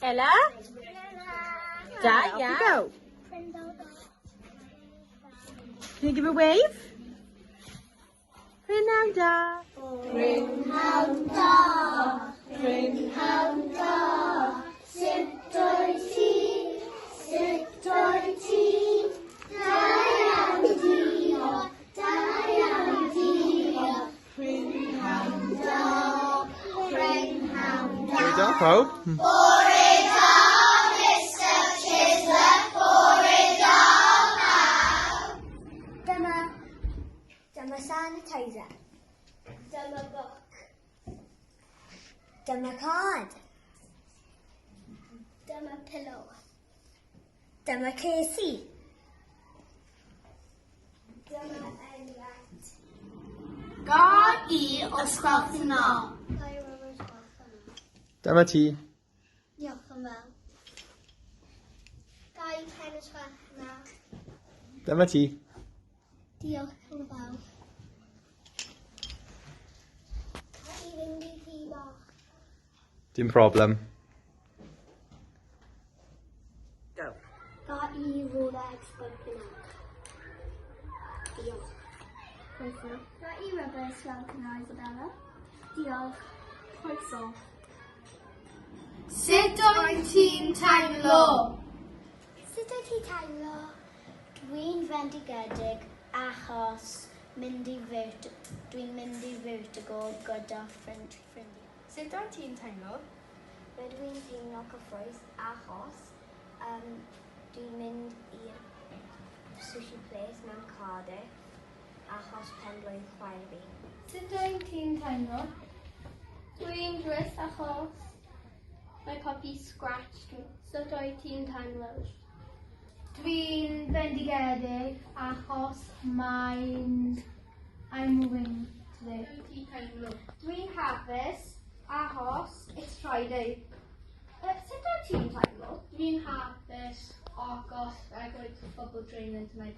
Ella? Da iawn. Go. Can you give a wave? Prynhawn da. Prynhawn da, prynhawn da, sut wyt ti, sut wyt ti? Da iawn diolch, da iawn diolch. Prynhawn da, prynhawn da. Bore da pawb. Bore da, Mr Chisler, bore da pawb. Dyma, dyma sanitizer. Dyma book. Dyma card. Dyma pillow. Dyma Casey. Dyma Elliot. Ga i os gwelwch yn dda. Ga i rubber os gwelwch yn dda. Dyma ti. Diolch yn fawr. Ga i pen os gwelwch yn dda. Dyma ti. Diolch yn fawr. Ga i fynd i tŷ bach. Dim problem. Go. Ga i Rolex bump Diolch. Croeso. Ga i rubber os gwelwch yn dda, Isabella. Diolch. Croeso. Sut wyt ti'n teimlo? Sut wyt ti'n teimlo? Dwi'n fendigedig achos mynd i vert, dwi'n mynd i Vertigo gyda ffrind, ffrindiau. Sut wyt ti'n teimlo? Rydw i'n teimlo cyffrous achos dwi'n mynd i'r sushi place mewn Cardiff achos pen-blwydd chwaer fi. Sut wyt ti'n teimlo? Dwi'n drist achos mae puppy scratched me. Sut wyt ti'n teimlo? Dwi'n bendigedig achos mae'n... I'm moving today. Sut wyt ti'n teimlo? Dwi'n hapus achos it's Friday. Sut wyt ti'n teimlo? Dwi'n hapus achos I go to football training tonight.